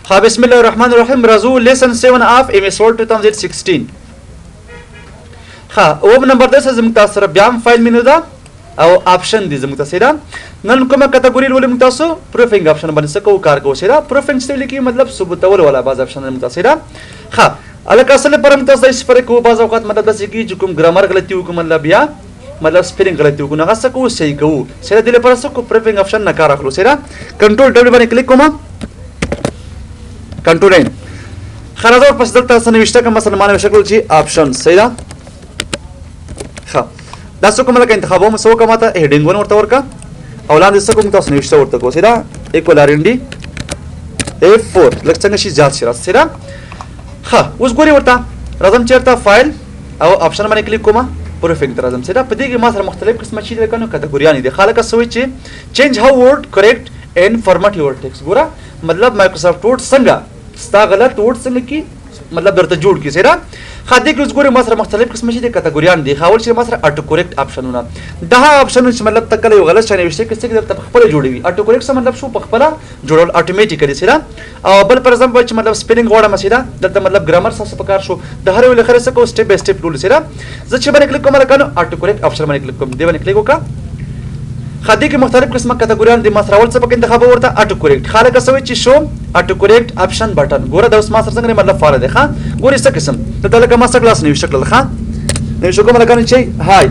ها بسم الله الرحمن الرحیم. راځو lesson 7 of MS Word 2016. ها اوم نمبر 10 زموږ تاسو سره بیا هم file menu ده او option دي زموږ تاسو ده. نن کومه category لولم تاسو proofing option باندې څه کوو کار کوو سره proofing څه لیکي مطلب ثبوتول ولا بعض option زموږ تاسو ده. ها الکه اصل پر موږ تاسو استفاده کوو بعض اوقات مطلب داسې کیږي چې کوم ګرامر غلطي وکړو مطلب یا مطلب spelling غلطي وکړو هغه څه کوو صحیح کوو سره دې لپاره څه کوو proofing option نه کار اخلو سره. control W باندې کلیک کوم control N خلاص اور پس دلته څه نوشته کوم مثلا ما نوشته کړل چې option صحیح ده. ښه دا څه کوم لکه انتخابوم څه وکړه ماته heading 1 ورته ورکړه او لاندې څه کوم تاسو نوشته ورته کوو صحیح ده. equal R N D F 4 لږ څنګه شي زیات شي راځه صحیح ده. ښه اوس ګوري ورته راځم چېرته file او option باندې کلیک کوم proofing ته راځم صحیح ده. په دې کې ما سره مختلف قسمه چې لکه نو کټګوریانې دي. خلک څه وایي چې change how Word correct and format your text. ګوره مطلب Microsoft Word څنګه ستا غلط Word څنګه کی مطلب درته جوړ کی صحیح ده. ښه دې کې اوس ګوري ما سره مختلف قسمه چې دي کټګوریان دي. اول چې ما سره auto correct آپشنونه دا آپشنونه چې مطلب ته کله یو غلط شی نوشته کې څنګه درته په خپله جوړوي. auto correct څه مطلب شو په خپله جوړول automatically صحیح ده. او بل پر example چې مطلب spelling غواړم صحیح ده دلته مطلب ګرامر څه په کار شو د هر یو له خره څه کوو step by step ټول صحیح ده. زه چې باندې کلیک کوم لکه نو auto correct option باندې کلیک کوم دې باندې کلیک وکړه. ښه دې کې مختلف قسمه کټګوریان دي. ما سره اول څه پکې انتخاب ورته auto correct. خلک څه وایي چې show auto correct option button. ګوره دا اوس ما سره څنګه مطلب فعال دی. ښه ګورې څه قسم دلته لکه ما څه کلاس نوشته کړل. ښه نوشته کوم لکه چې hi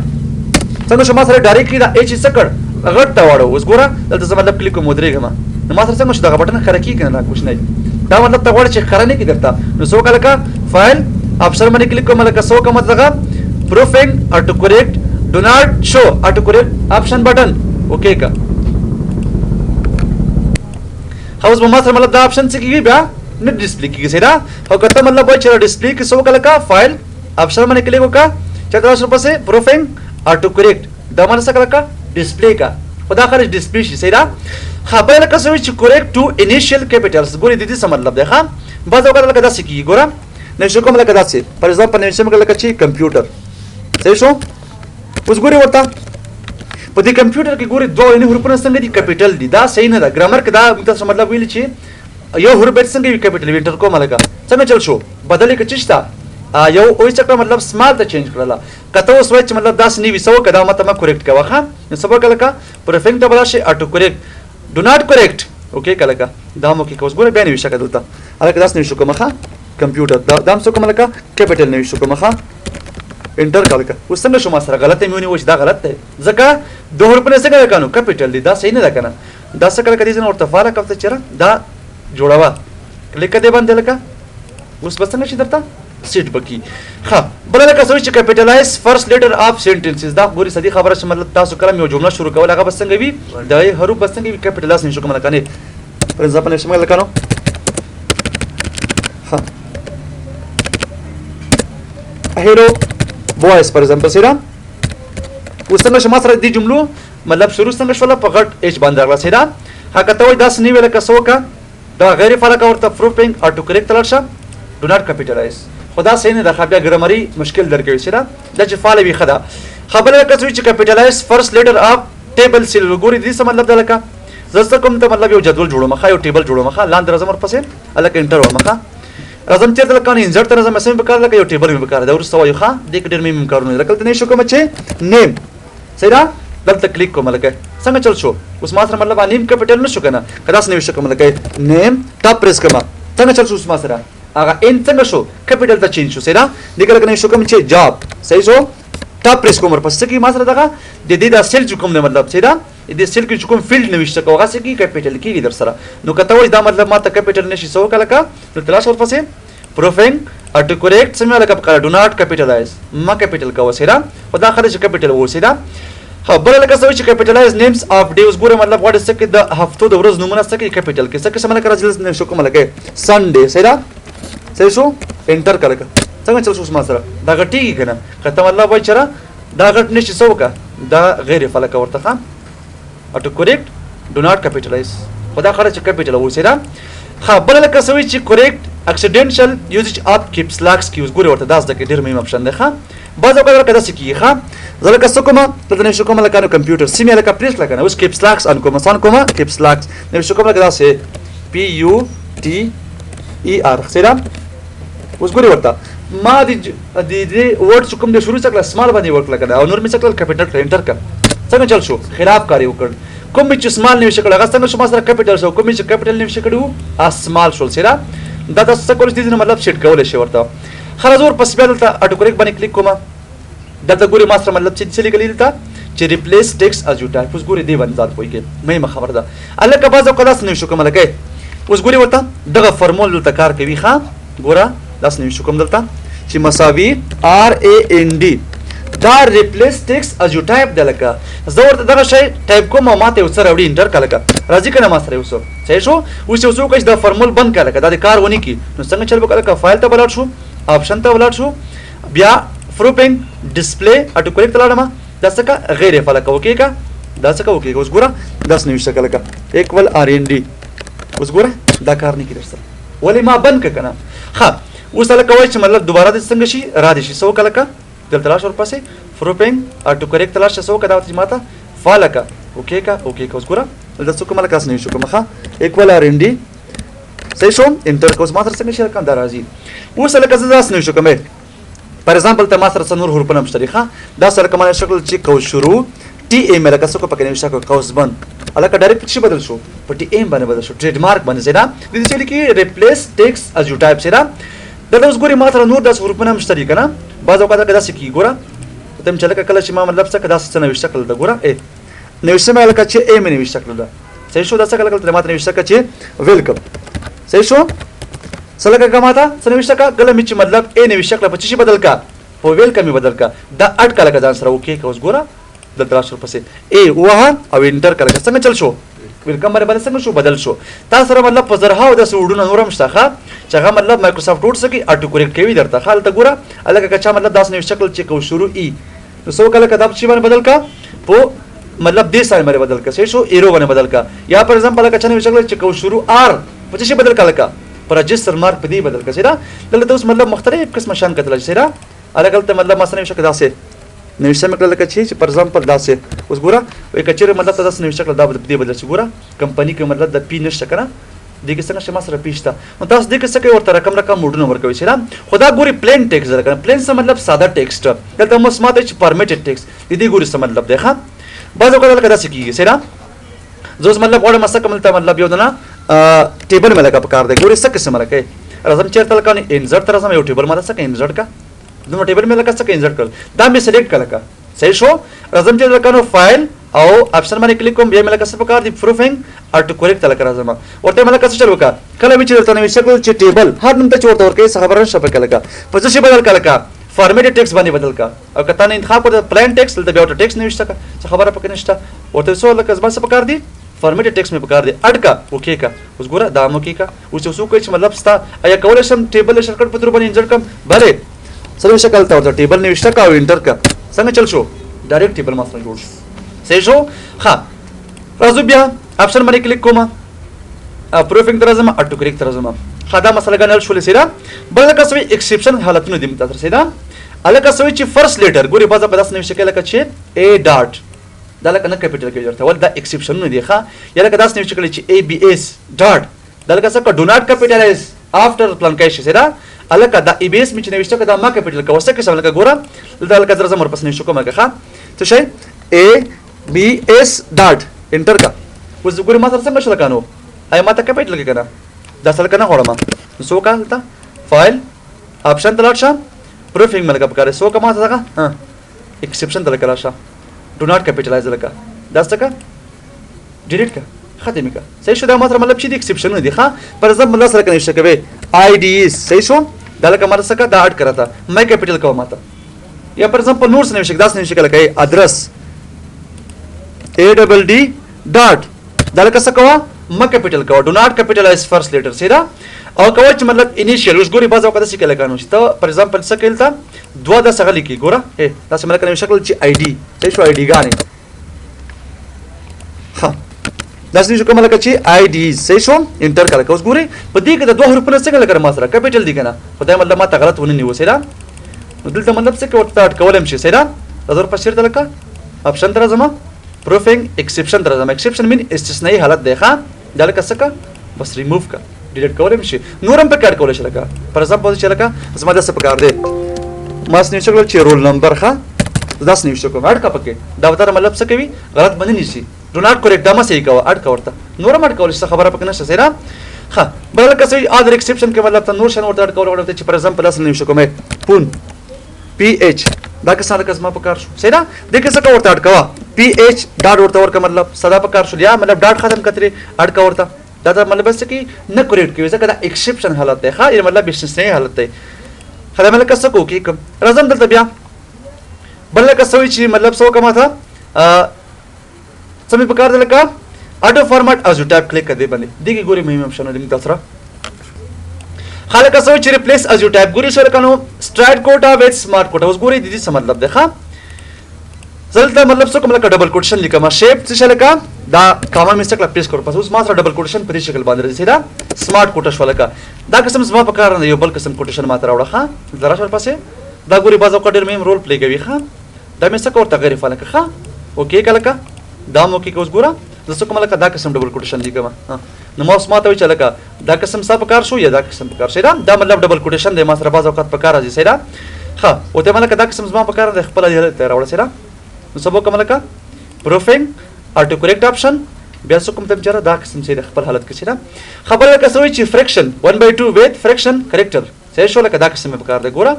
څنګه شو ما سره directly دا H څه کړ غټ ته واړو. اوس ګوره دلته زه مطلب کلیک کوم ودرېږم نو ما سره څنګه شو دغه بټن ښکاره کېږي که نه دا کوچنی دا مطلب ته غواړې چې ښکاره نه کړي درته نو څه وکړه لکه file option باندې کلیک کوم لکه څه وکړم دغه proofing auto correct do not show auto correct option button okay کا. اوس به ما سره مطلب دا option څه کېږي بیا نه display کېږي صحیح ده. او که ته مطلب وایې چې display کې څه وکړه لکه file option باندې کلیک وکړه چېرته راشم پسې proofing auto correct دا معنی څه کړه لکه display کا خو دا خرج display شي صحیح ده. ښه بله لکه څه وایي چې correct to initial capitals. ګورې د دې څه مطلب دی. ښه بعض اوقات لکه داسې کېږي ګوره نوشته کوم لکه داسې for example نوشته مې کړه لکه چې کمپیوټر صحیح شو. اوس ګورې ورته په دې کمپیوټر کې ګورې دوه اولني حروفونه څنګه دي capital دي. دا صحیح نه ده. ګرامر کې دا موږ تاسو مطلب ویلي چې یو حروف باید څنګه وي capital وي. enter کوم لکه څنګه چل شو بدل یې که څه شته یو او څه کړه مطلب small ته change کړله. که ته اوس وایې چې مطلب داسې نه وي څه وکړه دا ماته مه correct کوه. ښه نو څه وکړه لکه proofing ته به راشې auto correct do not correct okay که لکه دا هم okay که. اوس ګوره بیا نوشته که دلته هلکه داسې نوشته کوم. ښه کمپیوټر دا هم څه کوم لکه capital نوشته کوم. ښه enter کړه لکه اوس څنګه شو ما سره غلطه مې ونیوه چې دا غلط دی ځکه دوه حروفونه څنګه ده که نو capital دي دا صحیح نه ده که نه. دا څه کړه که دې ځای نه ورته فعاله کړه ته چېرې دا جوړوه کلیک دې باندې لکه اوس به څنګه شي درته سیټ به کړي. ښه بله لکه څه وایي چې capitalize first letter of sentences. دا ګورې سدي خبره چې مطلب تاسو کله یو جمله شروع کوله هغه به څنګه وي د هغې حروف به څنګه وي capitalize نشو کوم لکه نه for example نشم لکه نو ښه hello boys for example صحیح ده. اوس څنګه شو ما سره دې جملو مطلب شروع څنګه شوله په غټ H باندې راغله صحیح ده. هغه ته وایي داسې نه وي لکه څه وکړه دا غیر فعاله که ورته proofing auto correct ته لاړ شه do not capitalize. خو دا صحیح نه ده. ښه بیا ګرامري مشکل درکوي صحیح ده. دا چې فعاله وي ښه ده. خبره لکه څه وي چې capitalize first letter of table cell. ګورې دې څه مطلب ده لکه زه څه کوم ته مطلب یو جدول جوړوم ښه یو table جوړوم ښه لاندې راځم ورپسې هلکه enter وایم ښه راځم چېرته لکه insert ته راځم څه مې پکار لکه یو table مې پکار دی وروسته وایو ښه دې کې ډېر مهم کارونه دي. لکه دلته نشو کوم چې name صحیح ده دلته کلیک کوم لکه څنګه چل شو اوس ما سره مطلب name capital نه شو که نه که داسې نوشته کوم لکه name tab press کوم څنګه چل شو اوس ما سره هغه N څنګه شو capital ته change شو صحیح ده. دې کې لکه نوشته کوم چې job صحیح شو tab press کوم ورپسې څه کېږي ما سره دغه د دې دا cell چې کوم دی مطلب صحیح ده د دې cell کې چې کوم field نوشته کوو هغه څه کېږي capital کېږي در سره. نو که ته وایې دا مطلب ما ته capital نه شي څه وکړه لکه دلته لاړ شه ورپسې proofing auto correct څه مې لکه پکار do not capitalize مه capital کوه صحیح ده. خو دا ښه ده چې capital واوسي ده. ښه بله لکه څه وایي چې capitalize names of day. اوس ګوره مطلب غواړي څه کې د هفتو د ورځ نومونه څه کې capital کې څه قسم لکه راځي نوشته کوم لکه Sunday صحیح ده صحیح شو enter کړه لکه څنګه چل شو اوس ما سره دا غټېږي که نه که ته مطلب وایې چې دا غټ نه شي څه وکړه دا غیر فعاله که ورته. ښه auto correct do not capitalize خو دا ښه ده چې capital واوسي ده. ښه بله لکه څه وایي چې correct accidental usage of caps locks کې. اوس ګورې ورته دا زده کړئ ډېر مهم option دی. ښه بعض اوقات لکه داسې کېږي. ښه زه لکه څه کوم دلته نوشته کوم لکه نو کمپیوټر C مې لکه پرېس کړه که نه اوس caps locks on کوم څه on کوم caps locks نوشته کوم لکه داسې P U T ای ار صحیح ده. اوس ګوري ورته ما د دې word چې کوم دی شروع څه کړه small باندې ورکړه کنه او نور مې څه کړل capital کړه enter کړه. څنګه چل شو؟ خلاف کار یې وکړ. کوم مې چې small نوشته کړ هغه څنګه شو ما سره capital شو، کوم مې چې capital نوشته کړي وو هغه small شول. صحیح ده. دا تاسو څه کولی شئ دې نه مطلب سیټ کولی شئ ورته. ښه راځه ورپسې بیا دلته auto correct باندې کلیک کوم. دلته ګوري ما سره مطلب چې څه لیکلي دلته چې replace text as you type. اوس ګوري دې باندې ځان پوهېږي مهمه خبره ده. هلکه بعض اوقات داسې نوشته کوم لکه اوس ګوري ورته دغه فرمول دلته کار کوي. ښه ګوره داسې نوشته کوم دلته چې مساوي R A N D، دا replace text as you type دی. لکه زه ورته دغه شی ټایپ کوم او ماته یو څه راوړي enter کړه. لکه راځي که نه ما سره یو څه صحیح شو. اوس یو څه وکړه چې دا فرمول بند کړه، لکه دا د کار ونه کړي. نو څنګه چل وکړه؟ لکه فایل ته به لاړ شو، option ته ولاړ شو، بیا proofing display auto correct ته لاړم. دا څه که غیر فعاله که okay که دا څه که okay که. اوس ګوره داسې نوشته که لکه equal R N D. اوس ګوره دا کار نه کړي درسره، ولې ما بند کړه که نه. ښه اوس هلکه وایي چې مطلب دوباره دې څنګه شي را دې شي. څه وکړه لکه دلته لاړ شه ورپسې proofing auto correct ته لاړ شه. څه وکړه دا ورته چې ما ته فعاله که okay که okay که. اوس ګوره دلته څه کوم لکه داسې نوشته کوم. ښه equal R N D صحیح شو enter که. اوس ما سره څنګه شي لکه دا راځي. اوس هلکه زه داسې نوشته کوم for example ته ما سره څه نور حروفونه هم شته دي. ښه دا سره کومه شکل چې قوس شروع T M لکه څه کو پکې نوشته کړو قوس بند، هلکه direct په څه بدل شو؟ په T M باندې بدل شو، trade mark باندې. صحیح ده. دې څه لیکي replace text as you type. صحیح ده. دلته اوس ګوري ما سره نور داسې حروفونه هم شته دي که نه. بعض اوقات لکه داسې کېږي. ګوره ته هم چې لکه کله چې ما مطلب څه که داسې څه نوشته کړل ده. ګوره ای نوشته مې لکه چې ای مې نوشته کړل ده. صحیح شو. دا څه کله کله ما ته نوشته کړه چې welcome. صحیح شو. څه لکه که ما ته څه نوشته کړه؟ کله مې چې مطلب ای نوشته کړه په څه شي بدل کړه؟ په welcome مې بدل کړه. دا اډ کړه لکه ځان سره okay که. اوس ګوره دلته راشه ورپسې ای ووهه او enter کړه لکه څنګه چل شو؟ welcome باندې باندې څنګه شو؟ بدل شو. تا سره مطلب په زرهاو داسې word ونه نور هم شته. ښه چې هغه مطلب Microsoft Word څه کوي auto correct کوي درته. ښه هلته ګوره هلکه که چا مطلب داسې نوشته کړل چې کو شروع ای، نو څه وکړه لکه دا په څه باندې بدل کړه؟ په مطلب دې sign باندې بدل کړه. صحیح شو. arrow باندې بدل کړه. یا for example لکه چا نوشته کړل چې کو شروع R په څه شي بدل کړه؟ لکه په register mark په دې بدل کړه. صحیح ده. دلته اوس مطلب مختلف قسمه شان کتلی شي. صحیح ده. هلکه دلته مطلب ما سره نوشته کړه داسې نوشته مې کړل لکه چې for example داسې. اوس ګوره وایي که چېرې مطلب ته داسې نوشته کړل دا به په دې بدل شي. ګوره کمپني کې مطلب د P نشته که نه، دې کې څنګه چې ما سره P شته. نو تاسو دې کې څه کوئ؟ ورته رقم رقم word ونه ورکوئ. صحیح ده. خو دا ګوري plain text ده که نه. plain څه مطلب؟ ساده text. دلته اوس ما ته چې formatted text د دې ګوري څه مطلب دی. ښه بعض اوقات لکه داسې کېږي. صحیح ده. زه اوس مطلب غواړم څه کوم دلته مطلب یو دنه table مې لکه پکار دی. ګوري څه قسم لکه راځم چېرته لکه insert ته راځم، یو table ما ته څه insert کړه، دومره table مې لکه څه insert کړل، دا مې select کړه لکه. صحیح شو. راځم چې لکه نو فایل او option باندې کلیک کوم، بیا مې لکه څه پکار دی proofing auto correct ته لکه راځم. ورته مې لکه څه چل وکړه، کله مې چې درته نوشته کړل چې table هر نوم ته چې ورته ورکوې څه خبره نشته پکې لکه په څه شي بدل کړه؟ لکه formatted text باندې بدل کړه. او که تا نه انتخاب کړ plain text، دلته بیا ورته text نوشته کړه، څه خبره پکې نشته. ورته څه لکه زما څه پکار دی؟ formatted text مې پکار دی، اډ کا okay کا. اوس ګوره دا هم okay کا. اوس یو څوک چې مطلب ستا ایا کولی شم table shortcut په تر باندې insert کړم؟ بله څلور شکل ته ورته table نوشته کا او enter کا. څنګه چل شو؟ direct table ما سره جوړ شو. صحیح شو. ښه راځو بیا option باندې کلیک کوم، proofing ته راځم، auto correct ته راځم. ښه دا مسله ګڼل شولې. صحیح ده. بل لکه څه exception حالتونه دي متاثر. صحیح ده. هلکه څه چې first letter ګوري بعض اوقات داسې نوشته کوي لکه چې A dot، دا لکه نه capital کوي درته، ولې دا exception ونه دي. ښه یا لکه داسې نوشته کړي چې A B S dot، دا لکه څه do not capitalize after پلان شي. صحیح ده. هلکه دا A B S مې چې نوشته کړه دا ما capital کوه. څه قسم لکه ګوره دلته لکه زه راځم ورپسې نوشته کوم لکه. ښه څه شی A B S dot enter کا. اوس ګوري ما سره څنګه شو لکه نو آیا ما ته capital کوي که نه؟ دا څه لکه نه غواړم. نو څه وکړه دلته file option ته لاړ شه، proofing مې لکه پکار دی. څه وکړه ما ته دغه exception ته لکه راشه، do not capitalize لکه دا څه که delete که ختم یې که. صحیح شو. دا ما سره مطلب چې دي exception ونه دي. ښه for example دا سره که نوشته کوې I D S. صحیح شو. دا لکه ما ته څه که دا اډ کړه ته مې capital کوه ما ته. یا for example نور څه نوشته داسې نوشته که لکه address A double D dot، دا لکه څه کوه مه capital کوه، do not capitalize first letter. صحیح ده. او کوه چې مطلب initial. اوس ګوري بعض اوقات داسې کوي لکه نو چې ته for example څه کوې دلته دوه داسې هغه لیکي. ګوره داسې مې لکه نوشته کړل چې I D. صحیح شو. I D ګانې. ښه داسې نشو کوم لکه چې I D. صحیح شو. enter کړه. اوس ګوري په دې کې د دوه حرفونه څنګه لکه ما سره capital دي که نه؟ خدای مطلب ما ته غلط ونه نیو. صحیح ده. نو دلته مطلب څه کوي ورته اډ کولی هم شي. صحیح ده. راځه ورپسې چېرته لکه option ته راځم، proofing exception ته راځم. exception mean استثنایي حالت دی. ښه دا لکه څه که بس ریموو که ډیلیټ کولای شي، نور هم پکې اډ کولای شي. لکه فار ایگزامپل چې لکه زما داسې پکار دی، ما داسې نوشته کړل چې رول نمبر، ښه داسې نوشته کوم، اډ کا پکې، دا به مطلب څه کوي، غلط باندې نیسي، do not correct، دا مه صحیح کوه، اډ کا ورته، نور هم اډ کولی شي، څه خبره پکې نشته، صحیح ده؟ ښه بل لکه څه other exception کې مطلب ته نور شیان ورته اډ کول غواړم چې فار ایگزامپل داسې نوشته کوم پون پی ایچ، دا کسان لکه زما په کار شو، صحیح ده؟ دې کې څه ورته اډ کوه، پی ایچ ډاټ ورته ورکړه، مطلب سدا په کار شو، یا مطلب ډاټ ختم کترې اډ کا ورته، دا ته مطلب څه کی نه کریټ کوي، ځکه دا ایکسپشن حالت دی، ښه یعنی مطلب استثنایی حالت دی. خدای مې لکه څه کو کې کوم راځم دلته بیا بل لکه څه وایي چې مطلب څه وکړه ماته څه مې په کار دی، لکه auto format as you type click کړه دې باندې، دې کې ګورې مهم اپشن دی موږ سره. خلک څه وایي چې replace as you type ګوري شو لکه نو straight quote with smart quote، اوس ګورې د دې څه مطلب دی؟ ښه زه دلته مطلب څه کوم، لکه double quotation لیکم، شیپ څه شی لکه دا کاما مې څه کړه پیس کړ، پس اوس ما سره double quotation په دې شکل باندې راځي، دا smart quote شو. لکه دا قسم زما په کار نه دی، یو بل قسم quotation ما ته راوړه. ښه دلته راشه ورپسې، دا ګوري بعض اوقات ډېر مهم role play کوي. ښه دا مې څه ورته غیر فعاله کړه، ښه okay که لکه دا مو okay که اوس ګوره زه څه کوم، لکه دا قسم double quotation لیکم. نو ما اوس ما ته وایي چې لکه دا قسم ستا په کار شو یا دا قسم په کار شي، دا مطلب double quotation دی، ما سره بعض اوقات په کار راځي، صحیح ده؟ ښه ورته ما لکه دا قسم زما په کار دی، خپله دې ته راوړه، صحیح ده؟ نو څه به وکړم، لکه proofing auto correct option بیا څه کوم ته چېرې دا قسم صحیح ده خپل حالت کې، صحیح ده؟ خبره لکه څه وایي چې fraction 1/2 with fraction character، صحیح شو؟ لکه دا قسم مې په کار دی. ګوره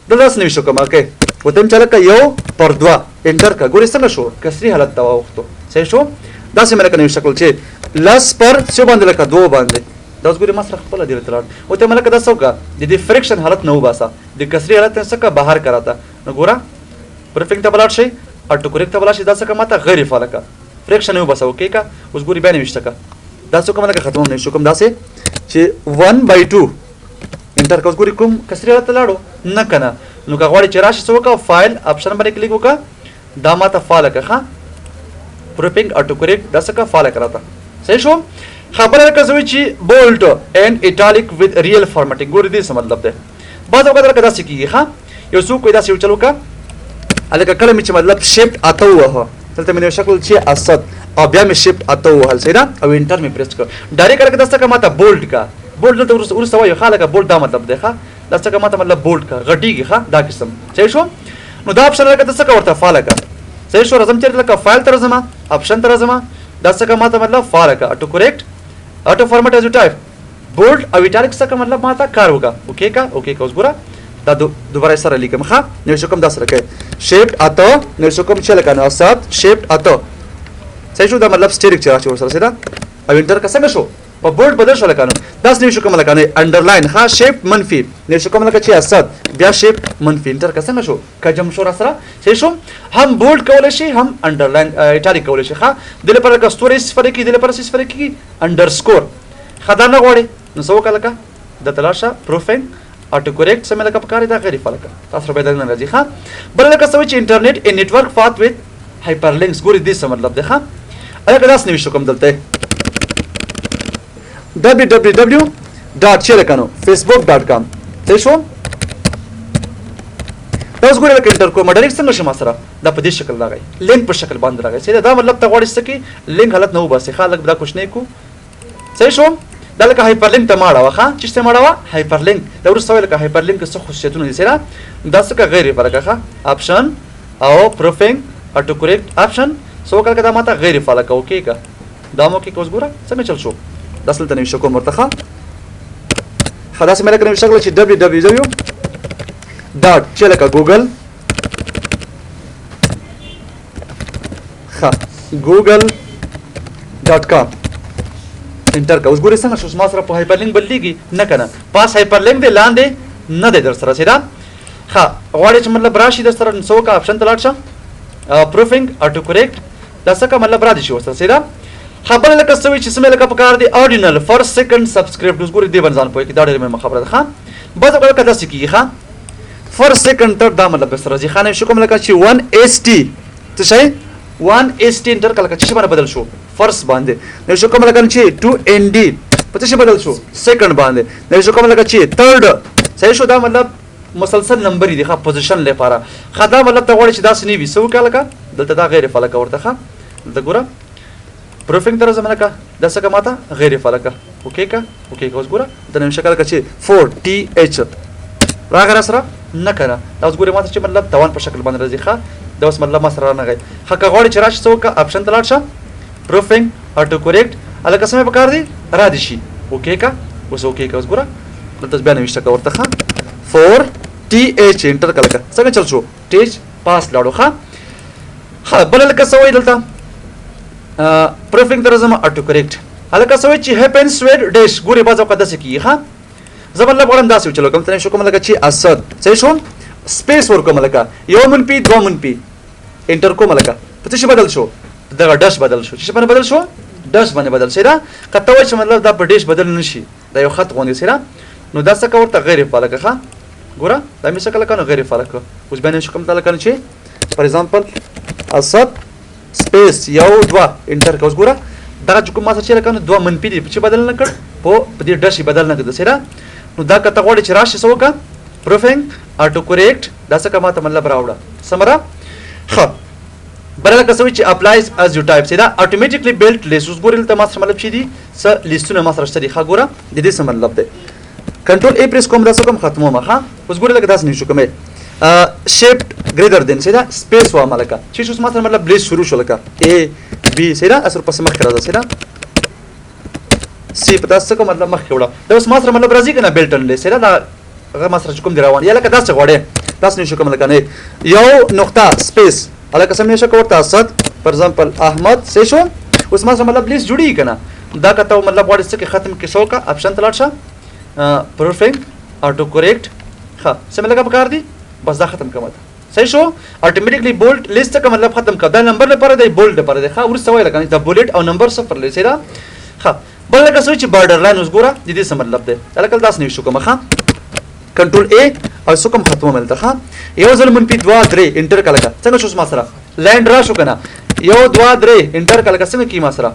دلته داسې نوشته کوم، okay ورته چې لکه 1/2 enter کړه، ګورې څنګه شو، کسري حالت ته واوښتو، صحیح شو؟ داسې مې لکه نوشته کړل چې لس پر څه باندې لکه دوه باندې، دا اوس ګورې ما سره خپله دې ته لاړ، ورته مې لکه دا څه وکړه د دې fraction حالت نه وباسه، د کسري حالت نه څه کړه بهر کړه راته. نو ګوره proofing ته به لاړ شئ، auto correct ته به لاړ شئ، دا څه کړه ماته غیر فعاله کړه، fraction یې وباسه، okay که اوس ګورې بیا نوشته کړه، دا څه کوم لکه ختموم نوشته کوم داسې چې 1/2 enter که، اوس ګورې کوم کسري حالت ته لاړو نه که نه. نو که غواړې چې راشي څه وکړه، file option باندې کلیک وکړه، دا ماته فعاله کړه، ښه proofing auto correct دا څه کړه فعاله کړه راته، صحیح شو؟ خبره لکه څه وایي چې bold and italic with real formatting، ګورې دې څه مطلب دی؟ بعض اوقات لکه داسې کېږي، ښه یو څوک وایي داسې یو چل وکړه، لکه کله مې چې مطلب شیفت 8 ووهه، دلته مې یو شکل چې اسد او بیا مې شیفت 8 ووهل، صحیح ده؟ او enter مې press کړ، direct لکه دا څه کړه ماته bold کړه، bold دلته وروسته وایو، ښه لکه bold دا مطلب دی، ښه دا څه کړه ماته مطلب bold کړه، غټېږي، ښه دا قسم، صحیح شو؟ نو دا option لکه ته څه کړه ورته فعاله کړه، صحیح شو؟ راځم چېرته لکه file ته راځم، option ته راځم، دا څه کړه ماته مطلب فعاله کړه، auto correct auto format as you type bold او italic څه کړه مطلب ماته کار وکړه، okay که okay که. اوس ګوره دا دوباره سره لیکم، ښه نوشته کوم دا سره کوي شیفت 8 نوشته کوم چې لکه نو 7 شیفت 8، صحیح شو؟ دا مطلب asterisk چې راشي ورسره، صحیح ده؟ او enter که څنګه شو، په bold بدل شو لکه نو داسې نوشته کوم لکه نو underline، ښه شیفت منفي نوشته کوم لکه چې 7 بیا شیفت منفي enter که څنګه شو، کجم شو راسره، صحیح شو؟ هم bold کولی شي هم underline italic کولی شي. ښه دې لپاره لکه ستوری استفاده کېږي، دې لپاره څه استفاده کېږي underscore. ښه دا نه غواړې نو څه وکړه لکه دلته لاړ شه proofing auto correct څه مې لکه پکار دی، دا غیر فعاله کړه، تاسو سره به دا نه راځي. ښه بل لکه څه وایي چې internet a network path with hyperlinks، ګورې دې څه مطلب دی؟ ښه لکه داسې نوشته کوم دلته www ډاټ چې لکه نو فیسبوک ډاټ کام، صحیح شو؟ دا اوس ګورې لکه enter کوم direct څنګه شو ما سره دا په دې شکل راغی، لینک په شکل باندې راغی، صحیح ده؟ دا مطلب ته غواړې څه کې لینک حالت نه وباسې، ښه لږ دا کوچنی کو، صحیح شو؟ دا لکه hyperlink ته ماړه وه، ښه چې څه ماړه وه hyperlink، دا وروسته وایي لکه hyperlink څه خصوصیتونه دي، صحیح ده؟ دا څه که غیر فعاله کړه، ښه option او proofing auto correct option څه وکړه که دا ماته غیر فعاله کړه، okay که دا مو okay که. اوس ګوره څنګه چل شو، دا دلته نوشته کوم ورته، ښه ښه داسې مې لکه نوشته کړل چې www ډاټ چې لکه ګوګل، ښه ګوګل ډاټ کام enter کا. اوس ګورې څنګه شو، زما سره په hyperlink بدلېږي نه که نه، پاس hyperlink دی لاندې نه دی در سره، صحیح ده؟ ښه غواړې چې مطلب راشي در سره نو څه وکړه option ته لاړ شه proofing auto correct دا څه که مطلب را دي شي ورسره، صحیح ده؟ خبره لکه څه وي چې څه مې لکه پکار دی ordinal first second subscript، اوس ګورې دې باندې ځان پوه کړي، دا ډېره مهمه خبره ده. ښه بعض اوقات لکه داسې کېږي، ښه first second third دا مطلب سره راځي، ښه نوشته کوم لکه چې 1 S T څه شی 1 S T enter کړه، لکه چې باندې بدل شو first باندې، نوشته کوم لکه چې 2 N D په څه شي بدل شو second باندې، نوشته کوم لکه چې third، صحیح شو؟ دا مطلب مسلسل نمبر دي، ښه position لپاره. ښه دا مطلب ته غواړې چې داسې نه وي، څه وکړه لکه دلته دا غیر فعاله کړه ورته، ښه دلته ګوره proofing ته راځم لکه دا څه که ماته غیر فعاله کړه، okay کا okay کا. اوس ګوره د نوم شکل کې چې 4 T H راغی را سره نه کنه. دا اوس ګوره ماته چې مطلب توان په شکل باندې راځي. ښه دا اوس مطلب ما سره رانغی. ښه که غواړې چې راشي څه وکړه، option ته لاړ شه، proofing auto correct، هلکه څه مې پکار دی را دي شي. okay کا اوس okay کا. اوس ګوره دلته بیا نوشته که ورته. ښه 4 T H enter کړه، لکه څنګه چل شو T H پاس لاړو. ښه ښه بله لکه څه وایي دلته proofing ته راځم، auto correct، هلکه څه وایي چې hyphen سویډ dash. ګورې بعض اوقات داسې کېږي. ښه زه مطلب غواړم داسې وچلو کوم ته شو کوم لکه چې اسد صحیح شو، space ورکوم لکه یو منفي دوه منفي enter کوم، لکه په څه شي بدل شو؟ دغه dash بدل شو. چې باندې بدل شو؟ dash باندې بدل شي. دا که ته وایې چې مطلب دا په dash بدل نه شي، دا یو خط غوندې شي، نو دا څه که ورته غیر فعاله کړه. ښه ګوره دا مې څه کړه لکه نو غیر فعاله کړه. اوس بیا نه شو کوم ته لکه چې for example اسد space یو دوه enter کړه. اوس ګوره دغه چې کوم ما سره چې لکه نو دوه منفي دي، په څه بدل نه کړ؟ په دې dash یې بدل نه کړ داسې ده. نو دا که ته غواړې چې راشي څه وکړه، proofing auto correct، دا څه که ماته مطلب راوړه سمره. ښه بله لکه څه وایي چې applies as you type، دا automatically built list. اوس ګورې دلته ما سره مطلب چې دي څه لیستونه ما سره شته دي. ښه ګوره د دې څه مطلب دی؟ control A press کوم، دا څه کوم ختموم. ښه اوس ګورې لکه داسې نشو کوم shift greater than صحیح ده، space وایم لکه چې اوس ما سره مطلب لیست شروع شو لکه A B صحیح ده، اصل پس مخکې راځه صحیح ده، C په تاسو څه کوم مطلب مخکې وړه. دا اوس ما سره مطلب راځي که نه built in list صحیح ده، دا هغه ما سره چې کوم دی روان یا لکه داسې غواړې داسې نشو کوم لکه نه یو نقطه space هلکه څه مې نشو ورته اسد for example احمد صحیح شو. اوس ما سره مطلب لیست جوړېږي که نه. دا که ته مطلب غواړې څه کې ختم کړې څه وکړه، option ته لاړ شه، proofing auto correct. ښه څه مې لګه پکار دي بس دا ختم کړه ماته صحیح شو. automatically bullet list څخه مطلب ختم کړه. دا نمبر لپاره دی، bold لپاره دی. ښه وروسته وایي لکه دا bullet او نمبر صفر لري صحیح ده. ښه بل لکه څه چې border line اوس ګوره د دې څه مطلب دی، لکه داسې نوشته کوم. ښه control A او څه کوم ختموم دلته. ښه یو ځل منفي دوه درې enter کړه، لکه څنګه شو ما سره line را شو که نه، یو دوه درې enter کړه، لکه څنګه کېږي ما سره.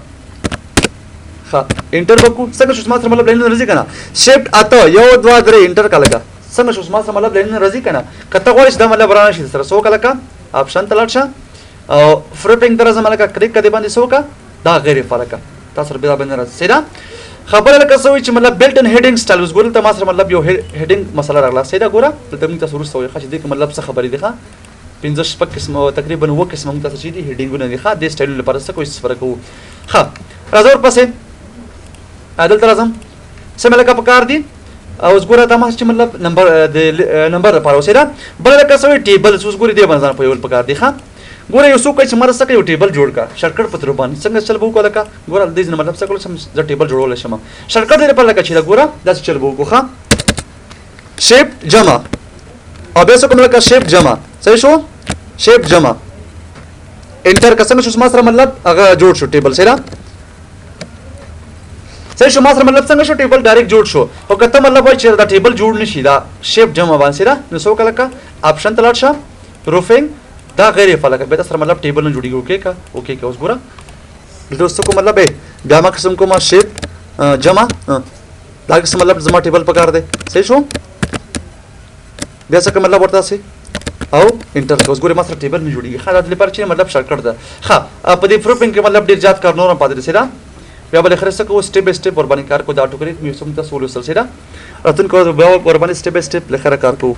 ښه enter وکړو څنګه شو ما سره مطلب line راځي که نه. shift اته یو دوه درې enter کړه، لکه څنګه شو ما سره مطلب line راځي که نه. که ته غواړې چې دا مطلب رانه شي سره څه وکړه، لکه option ته لاړ شه او proofing ته راځم، لکه کلیک کړه دې باندې څه وکړه، دا غیر فعاله کړه، تا سره بیا باندې راځي صحیح ده. خبره لکه څه وایي چې مطلب built in heading style. اوس ګوره دلته ما سره مطلب یو heading مسله راغله صحیح ده. ګوره دلته موږ تاسو وروسته وایو ښه چې دې کې مطلب څه خبرې دي. ښه پنځه شپږ قسمه تقریبا اووه قسمه موږ تاسو چې دي heading ونه دي. ښه دې سټایلونو لپاره څه کوو استفاده کوو. ښه راځه ورپسې دلته راځم، څه مې لکه پکار دي. اوس ګوره دا ما چې مطلب نمبر د نمبر لپاره اوسې ده. بله لکه څه وایي table. اوس ګورې دې باندې ځان پوهول پکار دي. ښه ګوره یو څوک وایي چې ما څه یو table جوړ کړه shortcut په تر باندې څنګه چل به وکړو، لکه ګوره دې ځینې مطلب څه کړو چې زه table جوړولی شم shortcut دې لپاره لکه چې دا ګوره داسې چل به وکړو. ښه shift جمع او بیا څه کوم لکه shift جمع صحیح شو، shift جمع enter که څنګه شو ما سره مطلب هغه جوړ شو table صحیح ده. صحیح شو ما سره مطلب څنګه شو table direct جوړ شو. خو که ته مطلب وایې چې دا table جوړ نه شي دا shift جمع باندې ده، نو څه وکړه لکه option ته لاړ شه proofing دا غیر فعاله کړه، بیا سره مطلب table نه جوړېږي. okay که okay که اوس ګوره دلته اوس څه کوم مطلب بیا ما قسم کوم shift جمع دا قسم مطلب زما table پکار دی صحیح شو. بیا څه کوم مطلب ورته سي او enter که اوس ګورې ما سره table نه جوړېږي. ښه دا د لپاره چې مطلب shortcut ده. ښه په دې proofing کې مطلب ډېر زیات کار نور هم پاتې دی صحیح ده. بیا به له خیره څه کوو step by step ورباندې کار کوو. دا auto correct مې څومره تاسو ولوستل صحیح ده. راتلونکې ورځ بیا ورباندې step by step له خیره کار کوو.